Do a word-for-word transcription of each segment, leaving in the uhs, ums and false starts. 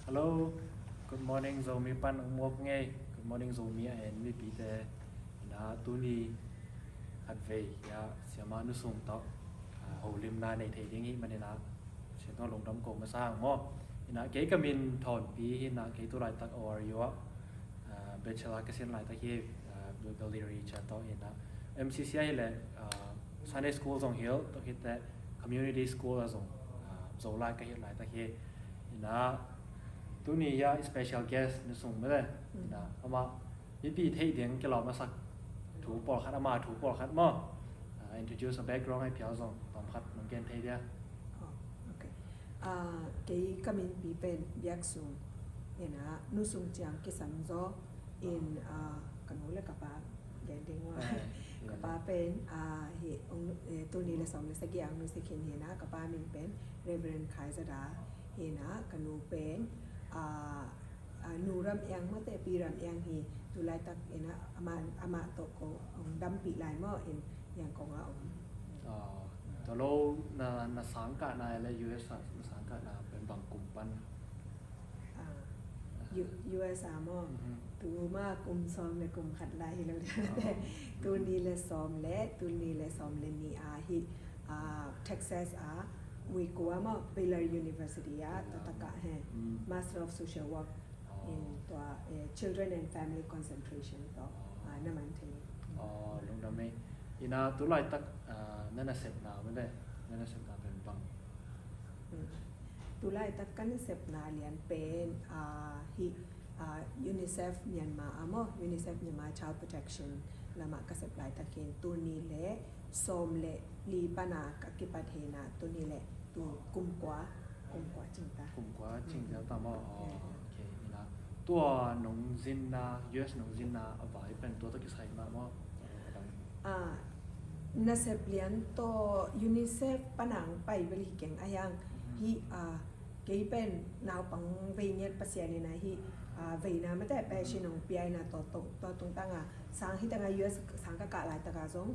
Hello, good morning Zomi pan ong muak ngei. Good morning Zomi a en mipite. Ina tuni khatvei ya siama nusung tawh holimna nei thei ding hi manina siatnga lungdam ko masa ang maw. Ina kei ka min Thawnpi hi ina kei tu laitak O R U ah bachelor ka sin laitak hi. Biblical literature tawh ina M C C a hi le Sunday school zong hi lo tawh hi te community school a zong Zolai ka hi laitak hi. Ina tuni ya special guest nusung mele ina ama mipi theih ding kilawm a sak thu pawlkhat ama thu pawlkhat maw. Introduce a background ai phial zong tawmkhat nong gen thei dia. Kei ka minpi pen Biak Sung ina nusung ciang kisam zaw in ka nu le ka pa gen ding ua. Ka pa pen hi tuni le sawm le sagih ang nu sikin hi ina ka pa min pen Reverend Khai Zada hi ina ka nu pen nu ram eng mawte pi ram eng hi. Tu laitak ina amah tawh ko ong dampih lai maw in Yangon a om. Tolo na sangkahna le U S a na sangkahna pen bang kum pan? U S a maw? Tuma kum sawm le kum khat lai hi lo dia te. Tuni le sawm le tuni le sawm le ni a hi Texas a Waco a maw Baylor University a tawh taka he Master of Social Work in tua Children and Family Concentration tawh na man thei. Lungdam ei. Ina tu laitak na nasepna mele na nasepna pen bang? Tu laitak ka nasepna lian pen hi UNICEF Myanmar a maw UNICEF Myanmar Child Protection lamah ka sep laitak hin tuni le sawm le li pana ka kipat hina tuni le tu kum kua kum kua cingta. Kum kua cingta ta maw? Ina tua nong zinna U S nong zinna a vai pen tua tawh kisai mah maw? Nasep lian tawh UNICEF pana ang pai bel hi keng a hiang hi. Kei pen naupang vei ngiat Pasian ina hi veina mate passion ong pia ina tua tungtanga sang hi tanga U S sang ka kah laitaka zong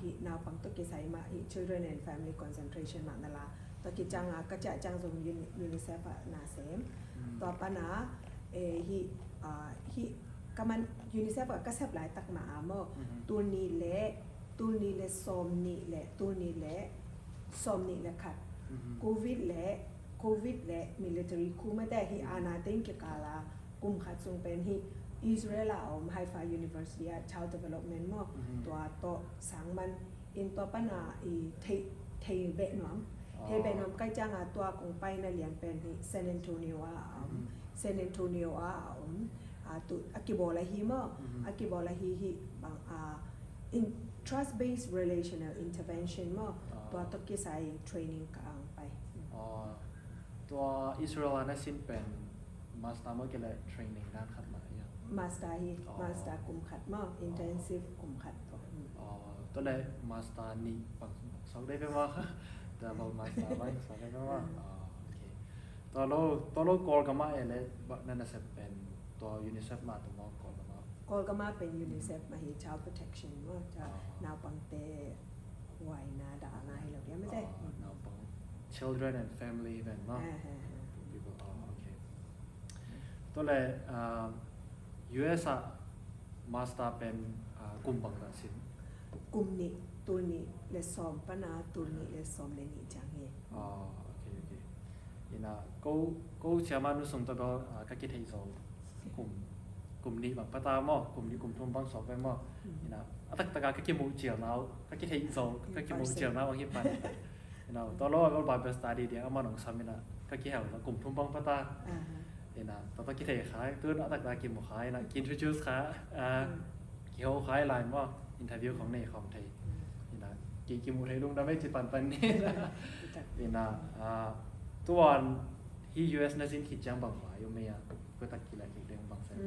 hi naupang tawh kisai mah hi Children and Family Concentration mah na la tua kicianga ka ciah ciang zong UNICEF ah na sem. Tua pana hi hi ka man UNICEF ah ka sep laitak mah a maw tuni le tuni le sawm nih le tuni le sawm nih le khat Covid le Covid le military coup mate hi ana teng kikala kum khat sung pen hi Israel a om Haifa University a child development maw tua tawh sang man in tua pana i thei thei beh nuam. Thei beh nuam kai cianga tua kong paina lian pen hi San Antonio a om. San Antonio a om. A tu a kibawl ahi maw a kibawl ahi hi bang a in trust based relational intervention maw tua tawh kisai training ka ang pai. Tua Israel a na sin pen master maw kile training dan khat mah ia? Master hi master kum khat maw intensive kum khat tawh. Tua le master nih bang sok dei pe maw? Double master bang sok dei pe maw? Tua lo tua lo Kawlgam ah e le na na sep pen tua UNICEF mah tua maw Kawlgam ah? Kawlgam ah pen UNICEF mah hi child protection maw naupangte huaina dahna hi lo dia mate. Naupang children and family pen maw? People oh okay. Tua le US ah master pen kum bang dah sin? Kum nih tul nih le sawm pana tul nih le sawm le nih ciang hi. Ina ko ko ciama nu sung tawh ka kitheih zo kum kum nih bang pata maw kum nih kum thum bang sawk ve maw? Ina a taktaka ka kimuh cialna uh ka kitheih zo ka kimuh cialna uh a hi pan. Ina tua lo a Bible study dia ama nong sam ina ka kihel na kum thum bang pata. Ina tua tua kithei kha tun a takta kimu kha ina ki introduce kha kiho kha lai maw interview khong nei khong thei. Ina ki kimu thei lungdam ei ci panpan ni. Ina tuan hi US na zin khit ciang bang vai um ei a ko tak kila kik deng bang sem.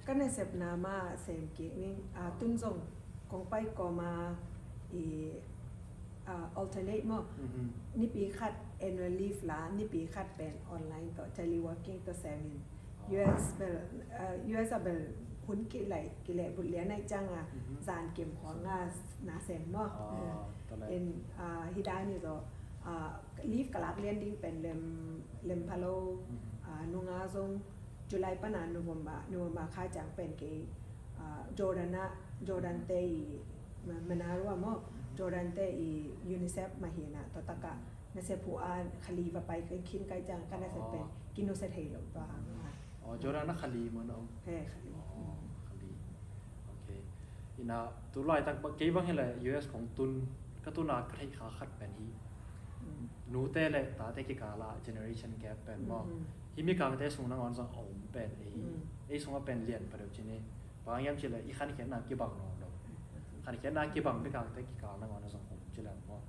Ka nasepna ma sem kik ning tun zong kong pai kawma i alternate maw? Nipi khat annual leave la nipi khat pen online tawh teleworking tawh semin US bel US a bel hun kilai kileh but lian ai cianga zan kim khuanga na sem maw? In hi dani tawh leave kalak lian ding pen lem lem phalo. Ah, nunga zong July pana November, November kha ciang pen kei, ah, Jordan ah, Jordan te i ma-, Manara maw, Jordan te i UNICEF mah hi na, tua taka nasep hu a Khali va pai khin kai ciang ka nasep pen kinusia thei lo tua hang a. Oh, Jordan ah Khali maw na om? He, Khali. Oh, Khali. Okay. Ina, tu laitak ba, kei bang hi le U S kong tun, ka tun a ka theih kha khat pen hi. Nute le tate kikal a generation gap pen maw. Hih mikangte sung nangawn zong a om pen ei. Ei sungah pen lian pa deuh ci ni. Bang hiam ci le i khankhiatna kibang nawn lo. Khankhiatna kibang mikangte kikal nangawn zong om ci le maw.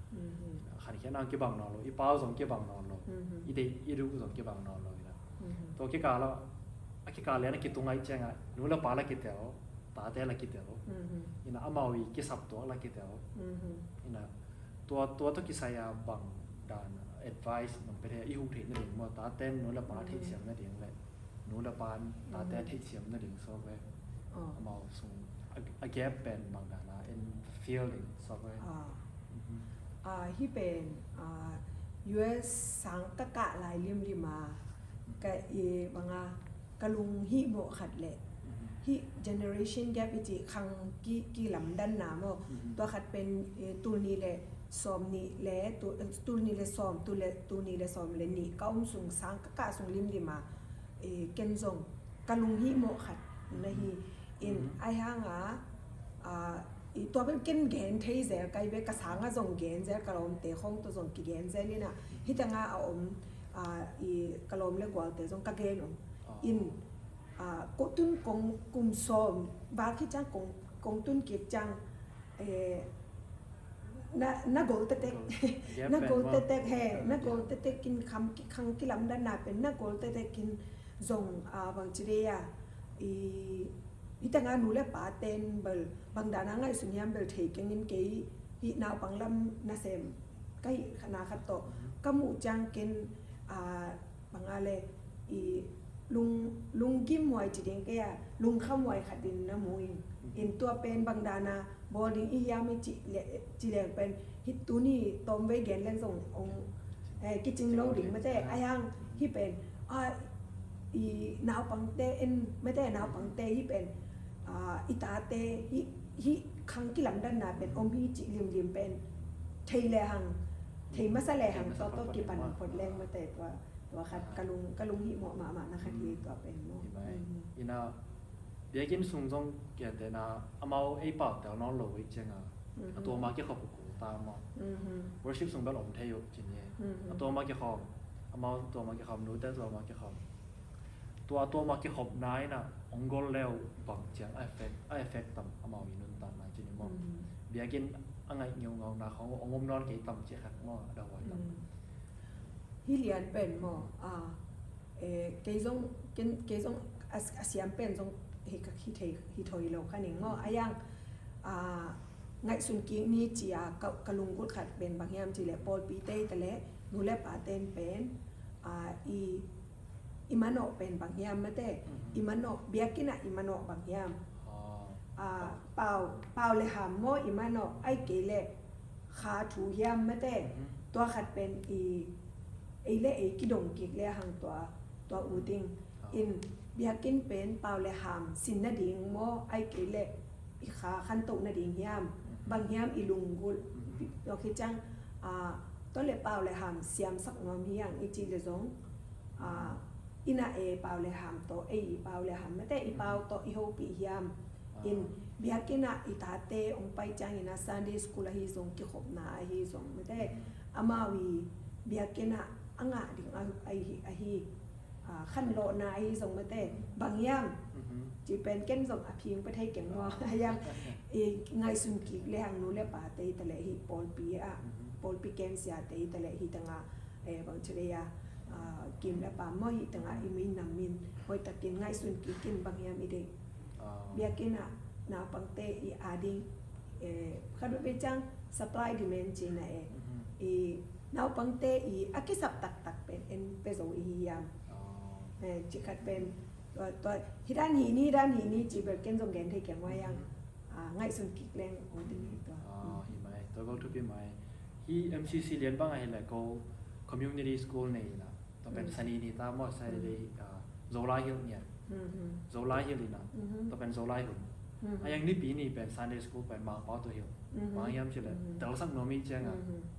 Khankhiatna kibang nawn lo. I pau zong kibang nawn lo. I deih i duh zong kibang nawn lo ina. Tua kikal a, a kikal lian a kitung ahih ciangah nu le pa la kitel, tate la kitel. Ina amau i kisap tuak la kitel. Ina tua, tua tawh kisai a bang dan advice nong pia thei, i huh theih nading maw, taten nu le pa theihsiam nading le nu le pan tate theihsiam nading sawk ve. Amau sung a, a gap pen bang dan a en fill ding sawk ve. Ah, hih pen, ah, U S sang ka kah lai limlim a ka i banga ka lunghihmawh khat le hih generation gap i cih khang ki, kilamdanna maw. Tua khat pen, eh, tul nih le sawm nih le, tu-, tul nih le sawm, tul le, tul nih le sawm le nih ka om sung sang ka kah sung limlim a, eh, ken zong ka lunghihmawh khat na hi. In ai hanga, ah, i tua pen ken gen thei zel kai ve, ka sanga zong gen zel, ka lawmte khong tawh zong kigen zel ina. Hih tanga a om, ah, i ka lawm le gualte zong ka gen om. In, ah, ko tun kong kum sawm val khit ciang kong, kong tun kik ciang, eh, na, na gol tetek. Na gol tetek he, na gol tetek in khang ki, khang kilamdanna pen na gol tetek in zong, ah, bang ci dei a, i, i tanga nu le pa ten bel bang dana ngaihsun hiam bel thei keng in kei hih naupang lam nasem ka hih na khat tawh ka muh ciang ken, ah, bang a le i lung, lunggim huai ci ding kei a, lungkham huai khat in na mu in. In tua pen bang dana bawl ding i hiam i ci le, ci leng pen hih tuni tawmvei gen leng zong ong, eh, kicing lo ding mate. Ai hang hih pen, ah, i naupangte en mate, naupangte hih pen, ah, i tate hih, hih khang kilamdanna pen om hi cih limlim pen thei le hang, thei masa le hang tawh tawh kipan phot leng mate tua. Tua khat ka lung, ka lunghihmawh mahmah na khat hi tua pen maw. Ina biakinn sung zong kiantena amau ei pau tel nawn lo i cianga a tuama kikhop uh kul ta maw. Worship sung bel om thei uh cin hi. A tuama kikhop, amau tuama kikhop, nute tuama kikhop. Tua tuama kikhopna ina ong gol leu bang ciang a effect, a effect tam amau i nuntakna cin hi maw. Biakinn a ngaih ngeungauna khong ong om nawn kei tam ci khat maw, a dahuai tam. Hi lian pen maw, ah, eh, kei zong, ken, kei zong a, a siam pen zong hi ka, hi thei, hi thoi lo kha ning maw. A yang, ah, ngaihsun kik ni ci a ka, ka lunggulh khat pen bang hiam ci le pawlpi te i ta le nu le pa ten pen, ah, i, i manawh pen bang hiam mate, i manawh biakinn ah i manawh bang hiam. Ah, pau, pau le ham maw i manawh ai kei le kha thu hiam mate. Tua khat pen i, ei le ei kidong kik le hang tua, tua u ding. In biakinn pen pau le ham sin nading maw ai kei le i kha khantoh nading hiam, bang hiam i lunggulh. Tua khit ciang, ah, tua le pau le ham siamsak nuam hi hang i ci le zong, ah, ina e pau le ham tawh ei i pau le ham mate i pau tawh i hopih hiam. In biakinn ah i tate ong pai ciangin a Sunday school ahi zong kikhopna ahi zong mate amau i biakinn ah a ngah ding a, ahi, ahi, ah, khanlawhna ahi zong mate bang hiam. Ci pen ken zong a phing pa thei keng maw. A yang i ngaihsun kik le hang nu le pa te i ta le hi pawlpi ah, pawlpi kensia te i ta le hi tanga, eh, bang ci le a, ah, kim le pam maw hi tanga i min nam min hoih takin ngaihsun kik in bang hiam i deih. Biakinn ah naupangte i ading, eh, khat bek ciang supply demand cina e. I naupangte i a kisap taktak pen en pe zo i hi hiam. Eh, ci khat pen tua, tua hi dan hi ni, hi dan hi ni ci bel ken zong gen thei keng wa yang, ah, ngaihsun kik leng ong ding hi tua. Ah, hi mai, tua gol thupi mai. Hi M C C lian bang ahi le ko community school nei na. Tua pen Sani ni ta maw, Saturday, ah, Zolai Hilh ngiat. Zolai Hilh ina. Tua pen Zolai hun. A yang Nipi ni pen Sunday school pen Mangpau tawh hilh. Bang hiam cih leh telsak nuam i ciang a,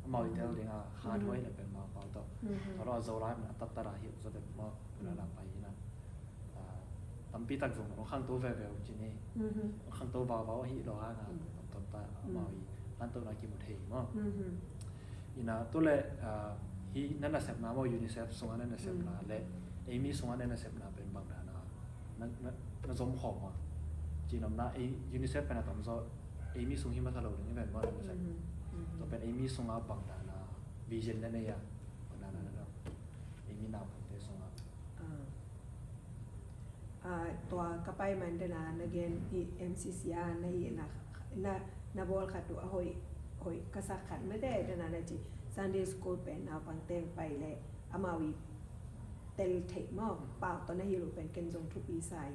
amau i tel ding a, kha huai le pen Mangpau tawh. Tua lo a Zolai pen a tattat a hilh zaw deuh maw, pen a pai ina. Ah, tampi tak zong hong khangto veve uh ci ni. Hong khangto vauvau ahi lo hang a, tom ta amau i hantona kimu thei maw. Ina tu le, ah, hi na nasepna maw, UNICEF sunga na nasepna le ei mi sunga na nasepna pen bang dan a na, na, na zom khawm a. Ci namna ei UNICEF pen a tamzaw ei mi sung hi masa lo ding hi ven maw, na nasep. Tua pen ei mi sunga bang dan a vision na nei a, bang dan a na, ei mi naupangte sunga. Ah, tua ka pai man dena na gen i MCC a na i na, na, na bawl khat uh a hoih, hoih ka sak khat mete dena na ci Sunday school pen naupang teng pai le amau i tel theih maw, pau tawh na hilh uh pen ken zong thupi sa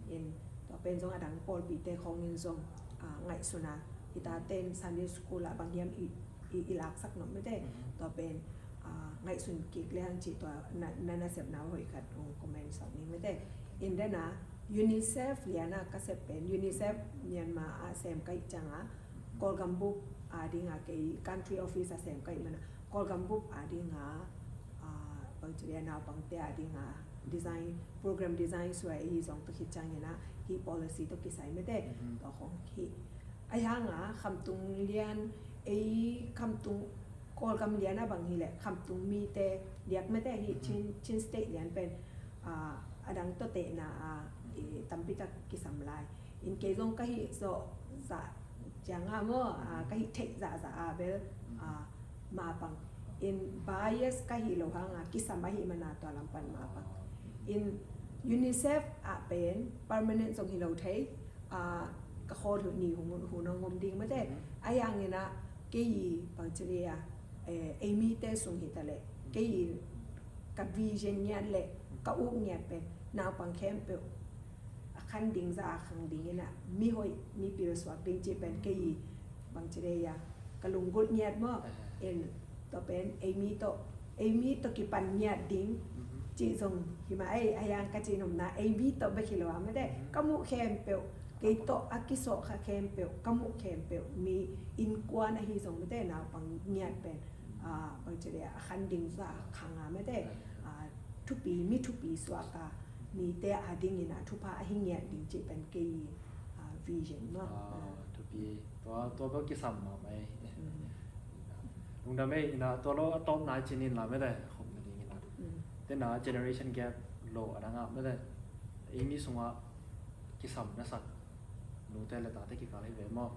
in. Tua pen zong a dang pawlpite khawng in zong, ah, ngaihsun a, i taten Sunday school ah bang hiam i, i, i laksak nop mete. Tua pen, ah, ngaihsun kik leng ci tua na, na nasepna hoih khat hong comment sak ni mete. In dena UNICEF liana ka sep pen, UNICEF Myanmar a sem ka hih cianga, Kawlgam bup a dinga kei country office a sem ka hih mana, Kawlgam bup a dinga, ah, bang ci dia naupangte a dinga design, program design suai hi zong tua khit ciangina hi policy tawh kisai mete. Tua khong hi. Ahi hanga khamtung lian, ei khamtung Kawlgam liana bang hi le khamtung mite diak mete hi Chin, Chin State lian pen, ah, a dang tawh tehna a, i tampi tak kisam lai. In kei zong ka hih zawh zah cianga maw, ah, ka hih theih zahzah a bel, ah, mapang. In bias ka hih lo hanga kisam ahi mana tua lam pan mapang. In UNICEF ah pen permanent zong hi lo thei, ah, ka khawt hun ni hun, hun hong om ding mate. Ahi hangina kei bang ci le a, eh, ei mite sung hi ta le kei ka vision ngiat le ka uk ngiat pen naupang khempeuh a khan ding za a khang ding ina mi hoih mi pil suak ding ci pen kei bang ci le a ka lunggulh ngiat maw. En tua pen ei mi tawh, ei mi tawh kipan ngiat ding ci zong hi mah ei, a yang ka ci nopna ei mi tawh bek hi lo a mate. Ka muh khempeuh kei tawh a kisawh kha khempeuh, ka muh khempeuh mi innkuan ahi zong mate naupang ngiat pen, ah, bang ci le a khan ding za a khang a mate, ah, thupi, mi thupi suak a mite a dingin a thupha ahi ngiat ding ci pen kei, ah, vision maw. Ah, thupi. Tua, tua bel kisam mahmah ei. Lungdam ei, ina tua lo a tawpna cinin la mate khop na dingina. Tena generation gap lo a danga mate ei mi sunga kisam na sak nute le tate kikal hi ve maw.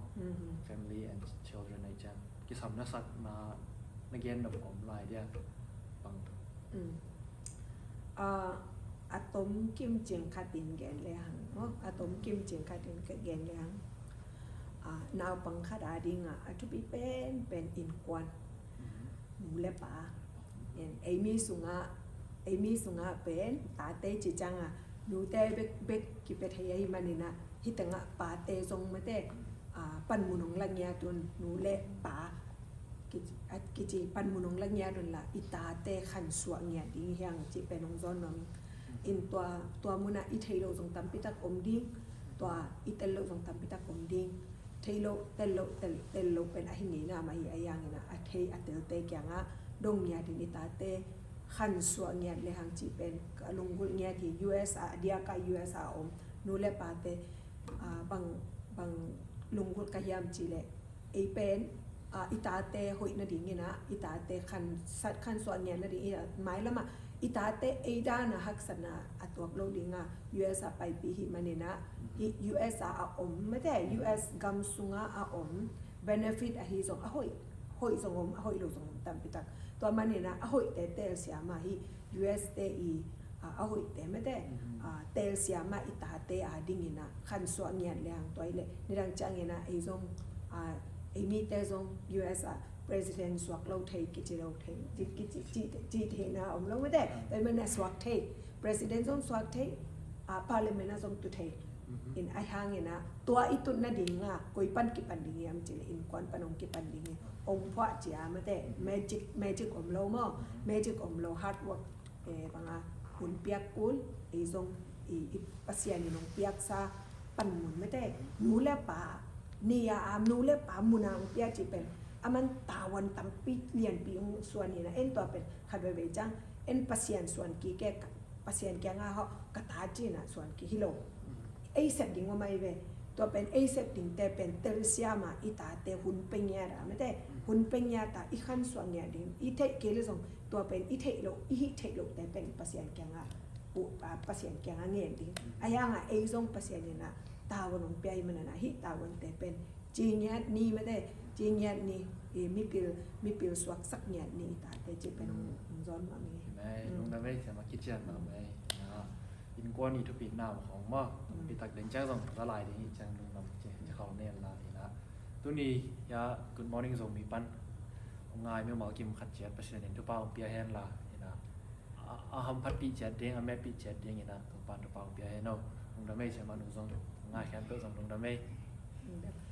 Family and children ei cian kisam na sak na, na gen dom om lai dia bang. Ah, a tom kim cing khatin gen le hang maw, a tom kim cing khatin gen le hang. Ah, naupang khat a dinga a thupi pen pen innkuan, nu le pa. En ei mi sunga, ei mi sunga pen tate ci cianga nute bek bek kipia thei ahi manina hih tengah pate zong mate, ah, panmun hong la ngiat un, nu le pa kici, a, kici panmun hong la ngiat un la i tate khansuah ngiat ding hi hang ci pen hong zawn nuam. In tua, tua muna i thei lo zong tampi tak om ding, tua i tel lo zong tampi tak om ding. Thei lo, tel lo, tel, tel lo pen ahi ngeina mah hi a, ahi hangina a thei a telte kianga dong ngiatin i tate khansuah ngiat le hang ci pen ka lunggulh ngiat hi. US a, a diaka US a om nu le pate, ah, bang, bang lunggulh ka hiam ci le ei pen, ah, i tate hoih nadingina i tate khansat khansuah ngiat nading i mai lama i tate ei dana haksatna a tuak lo dinga US a paipih hi manina hi US a a om mate, US gam sunga a om benefit ahi zong a hoih, hoih zong om, a hoih lo zong om tampi tak. Tua manina a hoihte telsiama hi US te i, ah, a hoihte mate, ah, telsiama i tate a dingina khansuah ngiat le hang tua i le nidang ciangina ei zong, ah, ei mite zong US a president suak lo thei, kici lo thei, ci, kici, ci, ci theina om lo mate. Tua i mana suak thei, president zong suak thei, ah, parliament a zong tu thei. In ahi hangina tua i tut nadinga koi pan kipan ding hiam ci le innkuan pan hong kipan ding hi. Hong phuah cia mate, magic, magic om lo maw, magic om lo, hard work eh, banga hun piak kul, ei zong i, i Pasian in hong piaksa panmun mate, nu le pa, ni a am nu le pa mun a hong pia cih pen, aman tavuan tampi lianpi hong suan hi na, en tua pen, khat veivei ciang, en Pasian suan kik e, Pasian kiangah hawh, ka ta cih na suan kik hi lo. Ei sep ding om ahi ve. Tua pen ei sep dingte pen telsiam a i tate hun pe ngiat a mate, hun pe ngiat a i khansuah ngiat ding. I theih kei le zong tua pen i theih loh, i hih theih lohte pen Pasian kiangah, uh, ah, Pasian kiangah ngen ding. A hiangah ei zong Pasian in a tavuan hong pia hi manin a hih tavuante pen ci ngiat ni mate, ci ngiat ni, i mipil, mipil suaksak ngiat ni i tate cih pen hong, hong zawn nuam hi. Amen. Mm. Lungdam ei, siama kician mahmah ei. Na, innkuan i thupitna mah khong maw. Mm. Pi tak ding ciang zong za lai ding hi ciang lungdam ci, ci khol nen la hi na. Tuni hia Good Morning Zomi pan hong ngai mimal kim khat ciat Pasian in thupha hong pia hen la hi na. A, a hamphatpih ciat ding, a metpih ciat ding hi na, Topa'n thupha hong pia hen o. Lungdam ei, siama nu zong, ngai khempeuh zong lungdam ei. Mm.